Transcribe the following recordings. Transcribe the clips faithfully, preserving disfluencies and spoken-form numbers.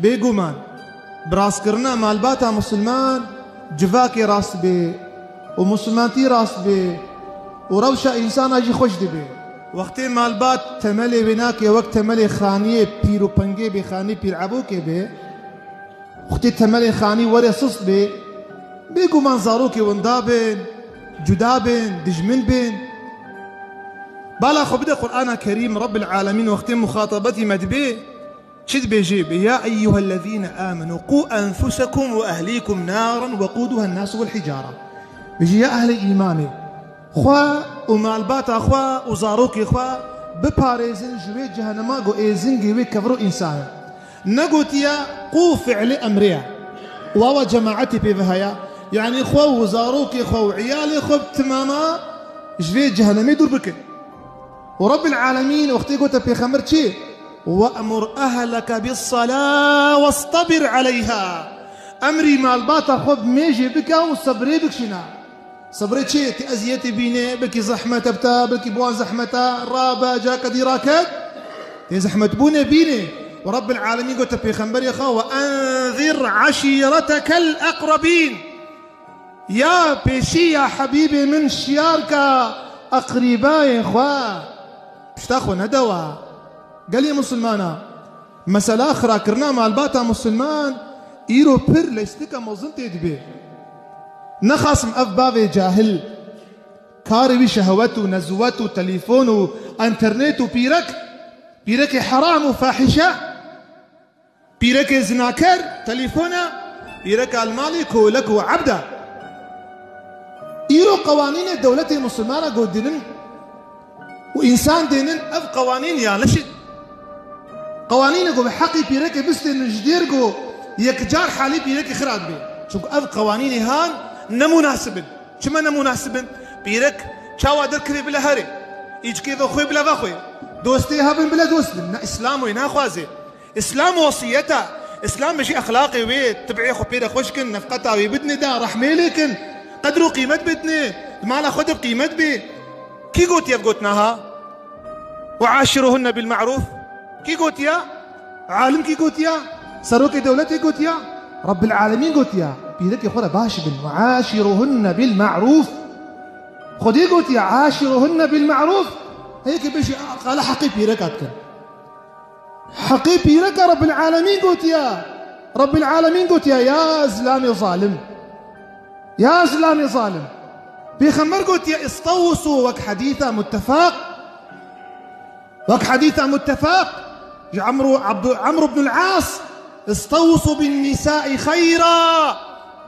Bêguman, bi rastkirina malbata misilman civakê rast bê û misilmantî rast bê û rewşa însana jî xweş dibe. Wextê malbat temelê wê nake wek temelê xaniyê pîr û pengê bê, xanî pîr ebokê bê, wextê temelê xanî were sist bê, bêguman zarokê winda bin, cuda bin, dijmin bin. Bala xwe bide Qur'ana Kerîm, Rabbil Alemîn wextê muxatabetî me dibe, çi dibêje? Bê, "Ya eyyuhellezîne âmenû qû enfusekum ve ehlîkum nâren veqûduhen nâsu vel hicare." Bêje, ya ehlê îmanê, xwe û malbata xwe û zarokê xwe biparêzin ji wê cehenema ku êzingê wê kevir û însan in. Negotiye qû fiilê emrê ye. Wawa cemaetê pê ve heye. Yanî xwe û zarokê xwe û îyalê xwe bi timama ji vê cehenemê dûr bikin. Û Rabbil Alemîn wextê gote pêxember çi? "We'mur ehleke bis-salâ westabir aleyha." Emrî malbata xwe bi mêjê bike û sebrê bikişîne. Sebrê çi? Ti eziyetê bîne, belkî zehmet e bi te, belkî bi wan zehmet e, rabe, cake dî raket. Tê zehmetbûnê bîne. Û Rabbil Alemîn gote pêxemberê xwe, "We'enzir eşîretekel eqrebîn." Ya pêşî ya hebîbê min şiyar ke eqrîbayên xwe. Pişta xwe nedewa. Gelê misilmana, mesela xirakirina malbata misilman îro pir lêstika mezin tê dibê. Nexasim ev bavê cahil, karê wî şehwet û nezwet û telîfon û enternet û pîrek, pîrekê heram û fahîşe. Pîrekê zinaker, telîfon e, pîreka li malê kolek û ebd e. Îro qewanînê dewletê misilmana ku dînin û însan dênin, ev qewanîn yanlış in. Qewanînê ku bi heqî pîrekê bistênin ji dêr ku yekcar halê pîrekê xira dibe. Çunku ev qewanînê han ne munasib in. Çima ne munasib in? Pîrek çawa derkevê bile herê. Îçkê ve xwe bile vexwe. Dostê hebin bile dost bin. Ne Îslam wê naxwaze. Îslam wesiyet e. Îslam bijî exlaqê wê, tib'ê xwe pê re xweş kin, nefqeta wê bidinê de, rehmê lê kin, qedr û qîmet bidinê, di mala xwe de bi qîmet bê. Kî gotiye ev gotina ha? "Ve aşiruhunne bil ma'ruf." Kî gotiye? Alim kî gotiye? Serokê dewletê gotiye? Rabbil Alemîn gotiye. Pîrekê xwe re baş bin. "Ve aşiruhunne bil ma'ruf." Xwedê gotiye, "Aşiruhunne bil ma'ruf." Heye ki bêjî, qala heqê pîreka dikin. Heqê pîreka Rabbil Alemîn gotiye. Rabbil Alemîn gotiye, ya zilamê zalim. Ya zilamê zalim. Pêxember gotiye, "Istewsu", wek hedîsa muttefaq. Wek hedîsa muttefaq. Ji Amr û Abdu-, Amr ibn al-As, "Istewsu bin nisai xeyra."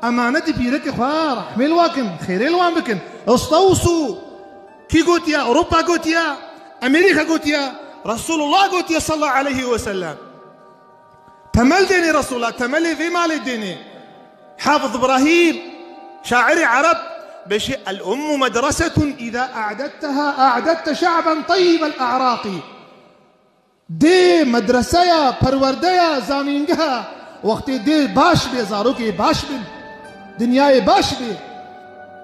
Emanetî pîrekê xwe rehmê li wan kin, xêrê li wan bikin. Istewsu. Kî gotiye? Ewropa gotiye? Amerîka gotiye? Resulullah gotiye sallallahu aleyhi ve sellem. Temel dênê Resulullah, temelê vê malê dênê. Hafiz Ibrahîm, şairê Ereb, bêjî, "El ummu medresetun îza a'detteha a'dette şa'ben teyyibel a'raqî." Dê medreseya, perwerdeya, zanîngeha, wextê dê baş bê, zarokê baş bin, dinyayê baş bê.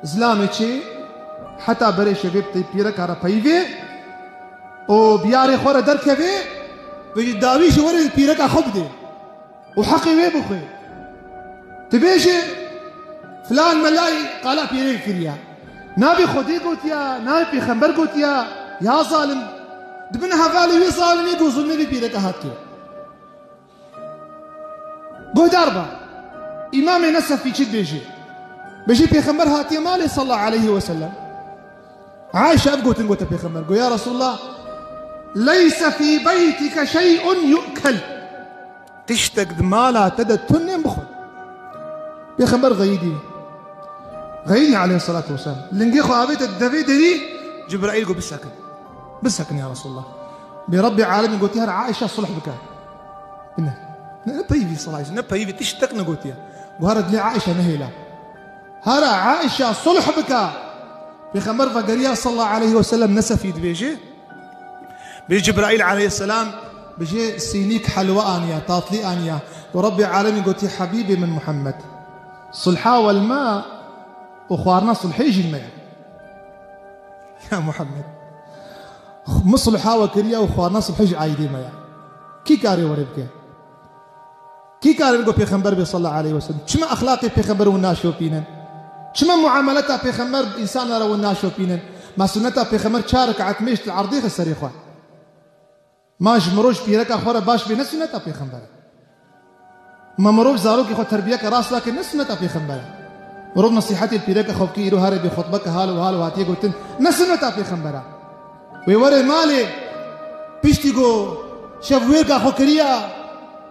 Zilamê çê heta berê şevê bi pîreka re peyivê û biyarê xwe re derkevê, vê dawî ji werê pîreka xwe bidê û heqê wê bixwe. Dibêje, filan melayî qala pîrê kiriye. Navê Xwedê gotiya, navê pêxember gotiya, ya zalim. Di bin hevalê wê zalimê ku zulmê vê pîreka hat kir. Guhdar be. Îmamê Nesefî çi dibêje? Bêjî pêxember hatiye malê sallallahu aleyhi ve sellem. Ayşe ev gotin gote pêxember. Go, ya Resulullah, "Leyse fî beytike şey'un yu'kel." Tiştek di mala te de tune bixwe. Pêxember xeyidî. Xeyidî aleyhissalatu vesselam. Lingê xwe avête devê derî, Cibraîl got, "Bisekin. Bisekin ya Resulullah." Bê Rabbê alemîn gotî, "Her Aişa sulh bike." Ne. Ne, ne peyivî sallallahu aleyhi ve sellem, ne peyivî tiştek negotiye. Got, "Her dilê Aişa nehêle. Her Aişa sulh bike." Pêxember vegeriya sallallahu aleyhi ve sellem Nesefî dibêje. Bê Cibraîl aleyhisselam bi jê sînîk helwa aniya, tatlî aniya. Û Rabbê alemî gotî, "Hebîbê min Muhammed, sulha wel me û xwarina sulhê jî me ye." Ya Muhammed, min sulha we kiriye û xwarina sulhê jî aîdê me ye. Kî karê werê bike? Kî karin got Pêxember bê sallallahu aleyhi ve sellem? Çima exlaqê Pêxember hûn naşopînin? Çima muameleta Pêxember bi însana re hûn naşopînin? Ma sunneta Pêxember çar rekat mêj di erdê xwe serê xwe. Ma ji mirov ji pîreka xwe re baş bê ne sunneta Pêxember e. Ma mirov zarokê xwe terbiyeke rast nake ne sunneta Pêxember e. Mirov nesîhetê li pîreke xwe bike îro here bê xutbeke hal û hal û hatiye gotin ne sunneta Pêxember e. Wê were malê, piştî ku şevwêrka xwe kiriya,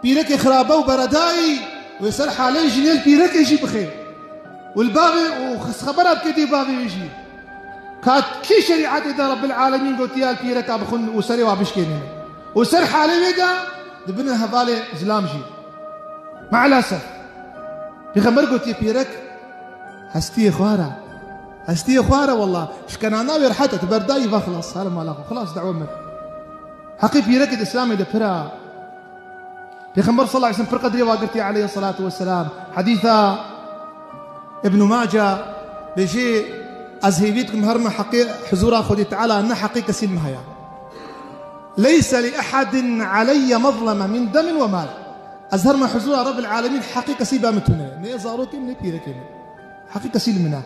pîrekê xirabe û beredayî, wê ser halê jinê li pîrekê jî bixê. Û li bavê û xis xebera bike dê bavê wê jî. Ka kî şerîetê de Rabbil Alemîn gotiya li pîreka bixwin û serê wa bişkênîne? Û ser halê wê de dibine hevalê zilam jî. Maalesef. Pêxember gotiye pîrek hestiyê xwe re. Hestiyê xwe re wela. Şikena navê rehet e, tu berdayî ve xilas. Here mala xwe. Xilas dawa me. Heqê pîrekê di Îslamê de pir e. Pêxember sallallahu aleyhi ve sellem pir qedrê wa girtî aleyhissalatu vesselam. Hedîsa Ibn Mace bêjê, ez hêvî dikim herme heqê huzura Xwedê Teala ne heqê kesî li min heye. Leyse li ehadin aleyye mezleme min demin ve mal. Ez herme huzura Rabbil Alemîn heqê kesî be min tune. Ne zarokê min, ne pîrekê min. Heqê kesî li min e.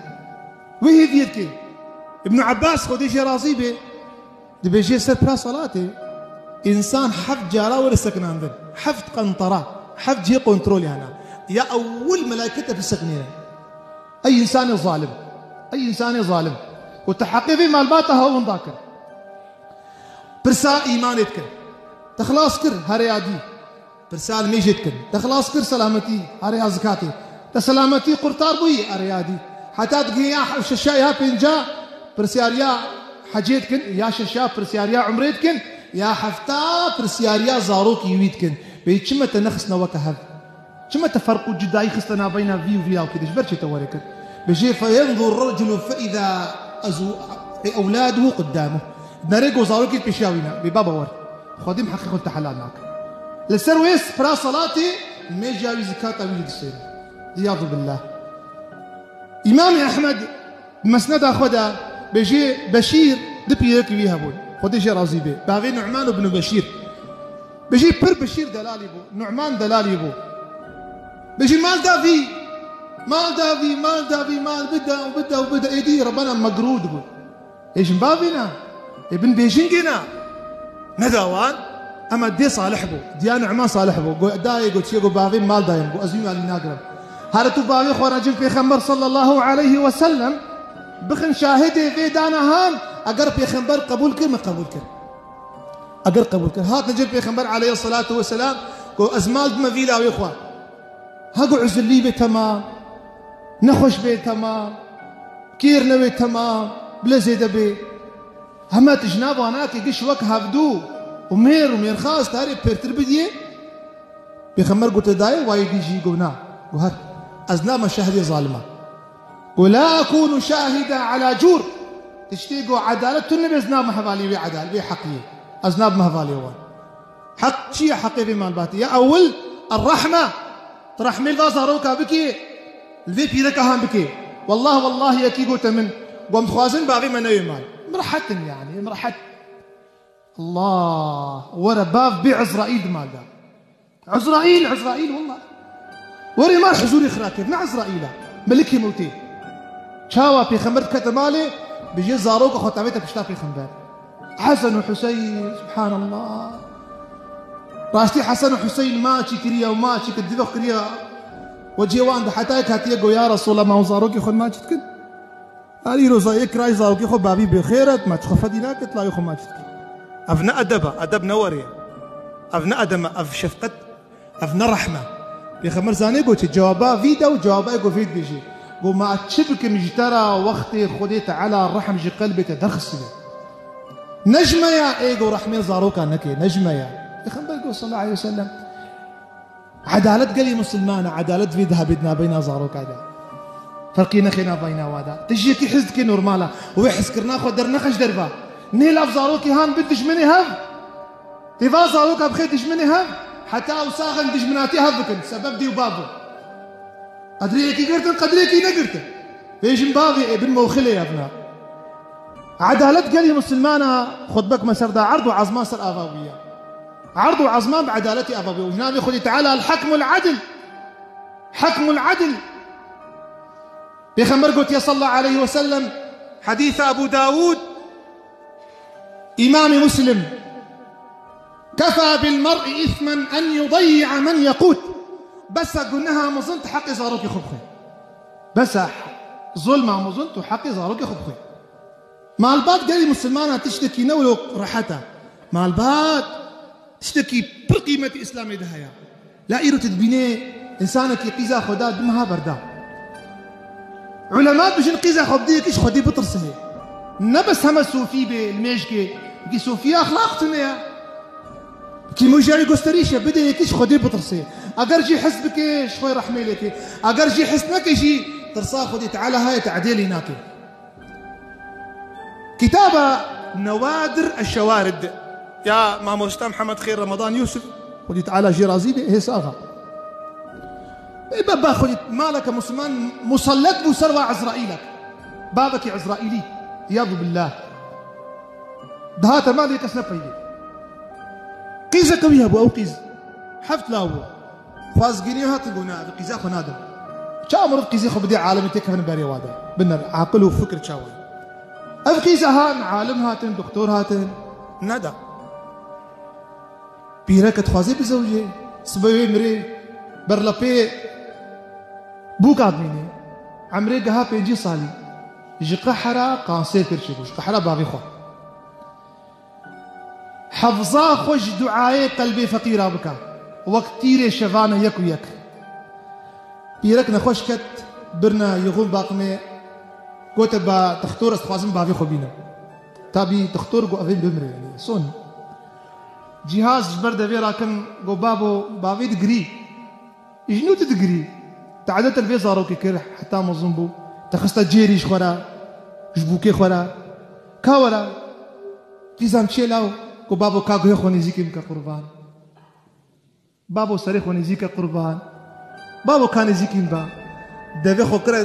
Wê hêviyê dike. Ibn Abbas Xwedê jê razî bê. Dibêje ser pira salatê, însan heft cara were sekinandin. Heft qentara, heft cihê kontrolê hene. Ya ewil melaykete bisekinêne. Ey însanê zalim. Ey însanê zalim. Û te heqê vê malbata hewinda kir. Pirsa îmanê dikir. Te xilas kir, here ya dî. Pirsa li mêjê dikin. Te xilas kir selametî, are ya zikatê. Te selametî qurtar bûyî, are ya dî. Heta digihê ya şeşa ya pênca pirsyariya hecê dikin, ya şeşa pirsyariya umrê dikin, ya hefta pirsyariya zarokî wî dikin. Bê çima te nexistine weke hev? Çima te ferq û cudayî xiste navbeyna vî û vî lawkê de? Ji ber çi te were kir? Bêjê, "Feyenzur raculu fe îza ezu-, e, ewladuhu quddamuh." Nerê ku zarokê pêşiya wî ne. Bê baba wer. Xwedî min heqê xwe te helal nake. Li ser wê pira salatê mêja wî zikata wî dişêne. Îyadu billah. Îmamê Ehmed di Mesneda xwe de bêjê Beşîr du pîrekî wî hebûn. Xwedê jê razî be. Bavê Nu'man û Ibn Beşîr. Bêjê pir Beşîr delalî bû. Nu'man delalî bû. Bêjê mal da vî. Mal da vî, mal da vî, mal bide û bide û bide. Êdî rebena megrûr dibû. Ê jin bavê ne. Ê bin bêjingê ne. Neda wan, ema dê salih bû. Diya Nu'man salih bû. Go, dayê go, çiye go, bavê mal dayim. Go, ez wî malî nagirim. Here tu bavê xwe re cil Pêxember sallallahu aleyhi ve sellem bixin şahidê vê dana han, eger Pêxember qebûl kir, min qebûl kir. Eger qebûl kir. Hatine cil Pêxember aleyhissalatu vesselam, go, ez mal dime vî lawê xwe. Ha go, uzurlî bê temam. Nexweş bê temam. Kêr newê temam. Bile zêde bê. Heme tijna vanakê giş wek hevdû û mêr û mêrxas tarê pêrtir bidiyê. Pêxember gote dayê wayê dî jî go na. Go her. Ez nabme şehidê zalima. Go la ekûnu şahida ala cûr. Tiştê go edalet tune bê ez nabme hevalê wê edal, wê heqiyê. Ez nabme hevalê wan. Heq çi ye heqê vê malbatê? Ya ewil, er-rehme. Tu rehmê li va zaroka bikê, li vê pîreka han bikê. Wallah, wallah, yekî gote min, got, em dixwazin bavê me newê mal. Em rehet in yani, em rehet. Allah, were bav bê Ezraîl di mal de. Ezraîl, Ezraîl, wallah. Were mal huzûrê xira kir, ne Ezraîl e. Melikê mewtê. Çawa Pêxember dikete malê, bijê zaroka xwe tavête pişta Pêxember. Hesen û Huseyn, subhanallah. Rastî Hesen û Huseyn maçî kiriye û maçî kir, divê xwe kiriye. We cê wan de heta yek hatiye go, ya Resulallah, ma hûn zarokê xwe maç dikin? Her îro za yek kirayê zarokê xwe bavî bê xêr e, ma çi xwe fedî nake, tu lawê xwe maç dikin. Ev ne edeb e, edeb ne werê ye. Ev ne edem e, ev şefqet. Ev ne rehme. Pêxember zanê got çi, cewaba vî de û cewaba ê got vê dibêjê. Got, ma çi bikim ji te re wextê Xwedê Teala rehm ji qelbê te derxistibe? Ne ji me ya ê got rehmê zaroka neke, ne ji me ya. Pêxember got sallallahu aleyhi ve sellem, edalet gelê misilman e, edalet vê diha bê di nabeyna zaroka de. Ferqî nexê nabeyna wa de. Tijî yekî hez dike normal e. Wê hezkirina xwe dernexeş derva. Nê lav zarokê han bin dijminê hev. Tê va zaroka bixê dijminê hev, heta ew saxin dijminatî hev bikin, sebeb dê û bav bû. Qedrê yekî girtin, qedrê yekî negirtin. Vê jin bavê ê bin moxilê evna. Edalet gelî misilmana xutbek me ser da erd û ezma ser ava bûye. Erd û ezman bi edaletê ava bû. Ji navê Xwedê Teala El-Hekmul Edil. Hekmul Edil. Pêxember gotiye sallallahu aleyhi ve sellem, hadîsa Ebû Dawûd, Îmamê Muslim, "Kefa bil mer'i ismen en yudayyi'a men yekût." Bes e guneha mezin tu heqê zarokê xwe bixwe. Bes e zulma mezin tu heqê zarokê xwe bixwe. Malbat gelî misilmana tiştekî ne wilo rehet e. Malbat tiştekî pir qîmetî Îslamê de heye. La îro tu dibînê însanekî qîza xwe da du meha berda. Ulema dibêjin qîza xwe bidê yekî ji Xwedê bitirsinê. Ne bes heme sofî bê li mêjkê, wekî sofiya exlaq tune ye. Wekî mujayê gusterîş e, bidê yekî ji Xwedê bitirsê. Eger jî hes bike, ji xwe rehmê lê ke. Eger jî hes neke jî, tirsa Xwedê Teala heye, te'dê lê nake. Kitaba Newadir Eşşewarid ya mamosta Mihemed Xêr Ramadan Yusuf, Xwedî Teala jê razî be, hê sax e. Ê baba Xwedî, maleke Musliman musallet bû ser wa Ezraîlek. Bavekî Ezraîlî, îyadu billah. Dihate malê kes nepeyivê. Qîzeke wî hebû, ew qîz heft law bû. Xwazgirî hatin got, "Na, ev qîza xwe nadim." Ça mirov qîzê xwe bidê alimê têkevin berê wa de? Biner, aqil û fikir çawa ye? Ev qîza han, alim hatin, doktor hatin. Neda. Pîreke dixwazê bizewicê, sibe wê mirê, berlepê bûka dimînê. Emrê geha pêncî salî. Ji qehra kansêr kir çêbû, ji qehra bavê xwe. Hefza xwe ji duayê qelbê feqîra bike. Wek tîrê şevane yek û yek. Pîrek nexweş ket, birine yixûn baqimê, gote, "Ba dixtor, ez dixwazim bavê xwe bînim." Tabî dixtor got, "Evê bimire, yanî son." Cîhaz ji ber devê rakin, got, "Babo, bavê digirî." Ji nû tu digirî. Te edetel vê zarokê kir, heta mezin bû. Te xiste cêrî ji xwe re, ji bûkê xwe re. Ka were. Qîzan çê law, got, "Babo, ka guhê xwe nêzîkî min ke qurban. Babo, serê xwe nêzîke qurban. Babo, ka nêzîkî min ba." Devê xwe kire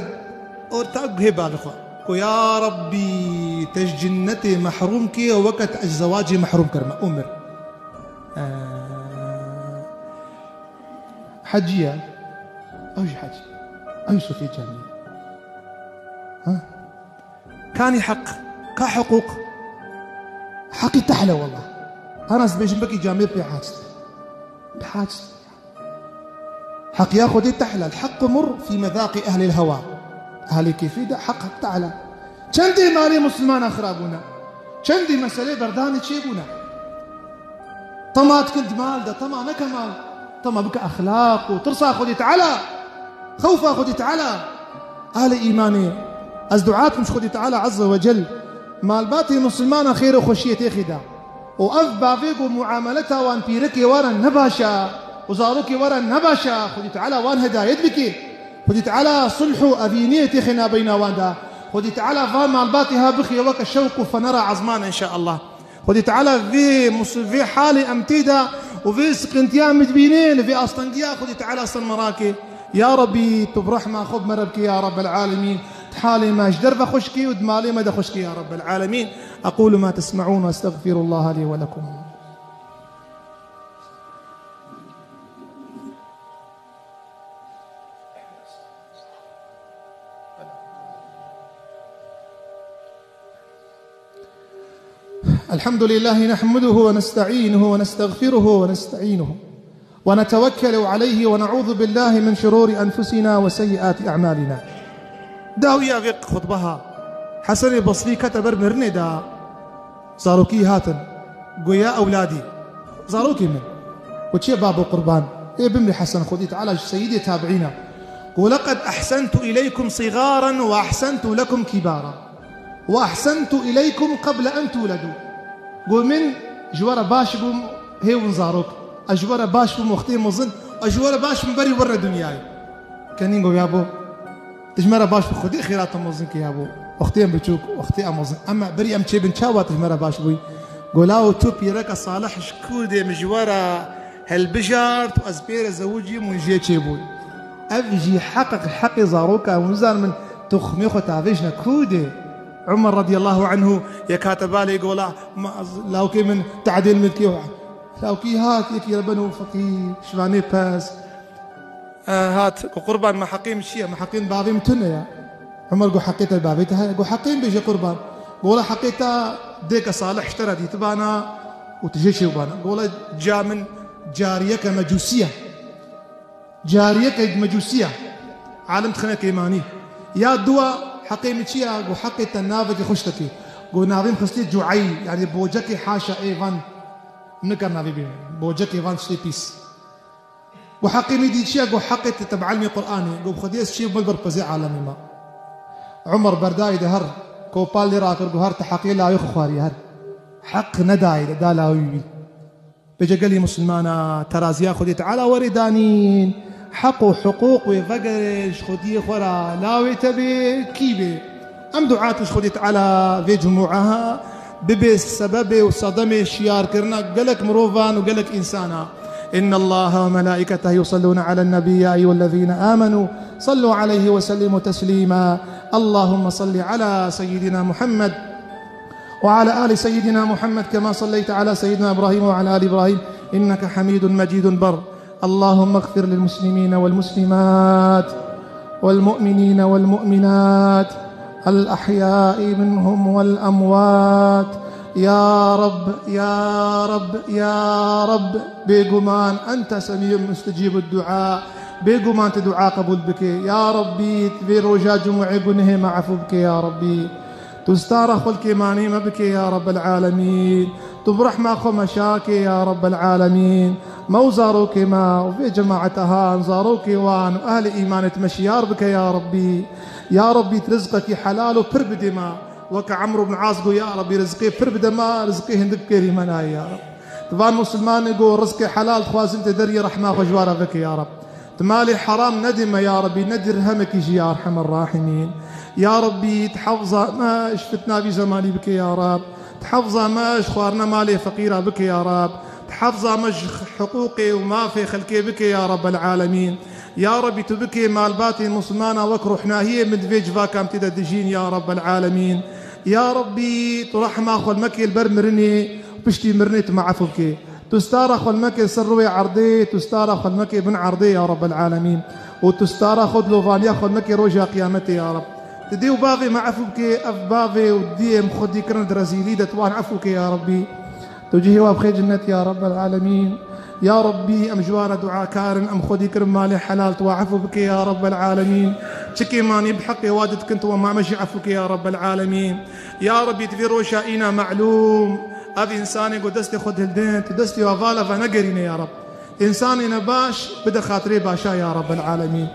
orta guhê bavê xwe. Got, "Ya Rabbî, te ji cinnetê mehrûm kê, weke te ji zewacê mehrûm kirime." Û mir. Ee, Hecî ye. Ew jî hecî. Ew jî sofê cemî. Ha? Kanî heq, ka hiqûq. Heqî tehle wallah. Ana ez dibêjim, belkî camêr pê hac. Pê hac. Heqiya Xwedê tehle. El-heqqu mur fî mezaqî ehlil hewa. Ehlê kêfê de heq, heq tehle. Çendê malê Muslimana xirabûne. Çendê meselê berdanê çêbûne. Tama dikin di mal de, tama neke mal. Tama bike exlaq û tirsa Xwedê Teala. Xewfa Xwedê Teala. Ehlê îmanê. Ez dua dikim ji Xwedê Teala Azze ve Cel malbatê Muslimana xêr û xweşiyê têxê da. Û ev bavê ku muameleta wan pîrekê wan re ne baş e û zarokê wan re ne baş e, Xwedê Teala wan hedayet bike. Xwedê Teala sulh û evîniyê têxê nabeyna wan de. Xwedê Teala va malbatê ha bixê weke şewq û fenera ezman, înşaallah. Xwedê Teala vê mus-, vê halê em tê de û vê siqintiya em dibînê, li vê astengiya Xwedê Teala ser me rake. Ya Rabbî, tu bi rehma xwe bi me re bike, ya Rabbel Alemîn. Di halê me ji derve xweş kê û di malê me de xweş kê, ya Rabbel Alemîn. أقول ما تسمعون وأستغفر الله لي ولكم. الحمد لله نحمده ونستعينه ونستغفره ونستعينه ونتوكل عليه ونعوذ بالله من شرور أنفسنا وسيئات أعمالنا. Dawiya vê xutbeha Hesenê Basrî kete ber mirinê de. Zarokî hatin. Goya ewladî. Zarokê min. Û çê babo qurban. Ê bimrî Hesen, Xwedî Teala ji seyîdê tabiîn e. Got, "Leqed ehsentu ileykum sigaran ve ehsentu lekum kibara. Ve ehsentu ileykum qeble en tuledu." Got, "Min ji we re baş bûm hê win zarok. Ez ji we re baş bûm wextê mezin. Ez ji we re baş bûm berî werine dinyayê." Kenîn got, "Ya bo." Tu ji me re baş bû, Xwedê xêra te mezin kir ya bo. Wextê em biçûk, wextê em mezin. Ema berî em çêbin çawa tu ji me re baş bûyî? Go lawo tu pîreka salih ji ku dê min ji we re helbijart û ez pê re zewicîm û jê çêbûyî. Ev jî heqek heqê zaroka hûn zanin min tuxmê xwe tavêjne ku dê. Umer radiyallahu anhu yek hate balê gola, ma, lawkê min tadêl min kê Lawkî hat yekî re beno feqîr, şivanê pez. E, hat, got, "Qurban, me heqê min çi ye? Me heqê min bavê min tune ye." Umar got, "Heqê te bavê te heye?" Got, "Heqê min bêje qurban." Got, "Wela heqê te dêke salih ji te re dîtibana û tu jê çêbûbana." Got, "Wela ca min cariyeke mecûsî ye." Cariyeke mecûsî ye. Alim dixine kêmanî. Ya dua, "Heqê min çi ye?" Got, "Heqê te navekî xweş te kê." Got, "Navê min xistê Cuey, yanî bocekê haşa ê van." Nikar navê bê. Bocekê van tiştê pîs. Got, "Heqê min dî çi ye?" Got, "Heqê te, te bi elmê Qur'anê." Got, "Xwediyê ez çê bil ber pezê alemê me." Umar berdayê de her kopal lê rakir, got, "Her te heqê lawê xwe xwarî her." Heq nedayê de, da lawê wî. Bêje gelî Musulmana, teraziya Xwedê Teala werê danîn. Heq û hiqûq wê vegere ji Xwediyê xwe re, lawê te bê, kî bê. Em dua tu ji Xwedê Teala vê cumûa bibe sebebê û sedemê şiyarkirina gelek mirovan û gelek însana. إن الله وملائكته يصلون على النبي، يا أيها الذين آمنوا صلوا عليه وسلموا تسليما. اللهم صل على سيدنا محمد وعلى آل سيدنا محمد كما صليت على سيدنا إبراهيم وعلى آل إبراهيم إنك حميد مجيد. بر. اللهم اغفر للمسلمين والمسلمات والمؤمنين والمؤمنات الأحياء منهم والأموات. يا رب، يا رب، يا رب. Bêguman أنت سميع مستجيب الدعاء. Bêguman tu dua qebûl bike. Ya Rabbî, tu vê roja cumûê gunehê me efû bike, ya Rabbî. Tu stara xwe li kêmanê me bike ya Rabbel Alemîn. Tu bi rehma xwe me şa ke ya Rabbel Alemîn. Me û zarokê me û vê cemaeta han, zarokê wan û ehlê îmanê tu me şiyar bike ya Rabbî. Ya Rabbî, tu rizqekî helal û pir bidê me. Weke Emr ibn As got, ya Rabbî, rizqê pir bide me, rizqê hindik bikêrî me nayê ya Rabbî. Tu van Musulmanê got, rizqê helal dixwazin, tu deriyê rehma xwe ji wan re veke ya Rabbî. Tu malê heram nedê me ya Rabbî, ne dirhemekî jî ya Erhemer Rahimîn. Ya Rabbî, tu hefza me ji fitna vî zemanî bike ya Rab. Tu hefza me ji xwarina malê feqîra bike ya Rab. Tu hefza me ji hiqûqê û mafê xelkê bike ya Rabbel Alemîn. Ya Rabbî, tu bike malbatên Musulmana wek ruhnahiyê min di vê civaka em tê de dijîn ya Rabbel Alemîn. Ya Rabbî, tu rehma xwe li me kê li ber mirinê û piştî mirinê tu me efû bike. Tu stara xwe li me kê ser rûyê erdê, tu stara xwe li me kê bin erdê ya Rabbel Alemîn. Û tu stara xwe dilovaniya xwe li me kê roja qiyametê ya Rab. Tu dê û bavê me efû bikê, ev bavê û diyê em xwedî kirin di rezîlî de, tu wan efû bikê ya Rabbî. Tu cihê wan bixê cennet ya Rabbel Alemîn. Ya Rabbî, em ji wan re duakar in, em xwedî kirin malê helal, tu wan efû bikê ya Rabbel Alemîn. Çi kêmanî bi heqê wan dikin, tu wan me jî efû bikê ya Rabbel Alemîn. Ya Rabbî, tu vê roja îna melûm, ev însanê ku destê xwe dihildin, tu destê wan vala venegerîne ya Rab. Însanê nebaş bide xatirê başa ya Rabbel Alemîn.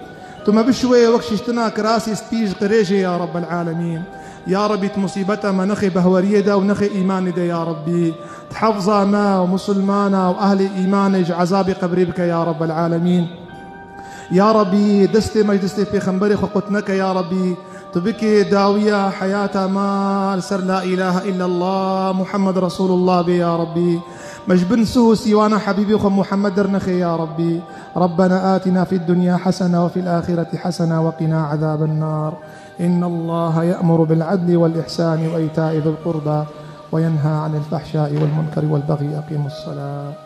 Tu me bişuwê wek şiştina kirasê spî ji qirêjê ya Rabbel Alemîn. Ya Rabbî, tu musîbeta me nexê behweriyê de û nexê îmanê de ya Rabbî. Tu hefza me û musulmana û ehlê îmanê ji ezabê qebrê bike ya Rabbel Alemîn. Ya Rabbî, destê me ji destê pêxemberê xwe qut neke ya Rabbî. Tu bikê dawiya heyata me li ser la îlahe îllallah Muhammed Resûlullah bê ya Rabbî. Me ji bin suh û sîwana Hebîbê xwe Muhammed dernexê ya Rabbî. ربنا آتنا في الدنيا حسنة وفي الآخرة حسنة وقنا عذاب النار. إن الله يأمر بالعدل والإحسان وإيتاء ذي القربى وينهى عن الفحشاء والمنكر والبغي. أقيموا الصلاة.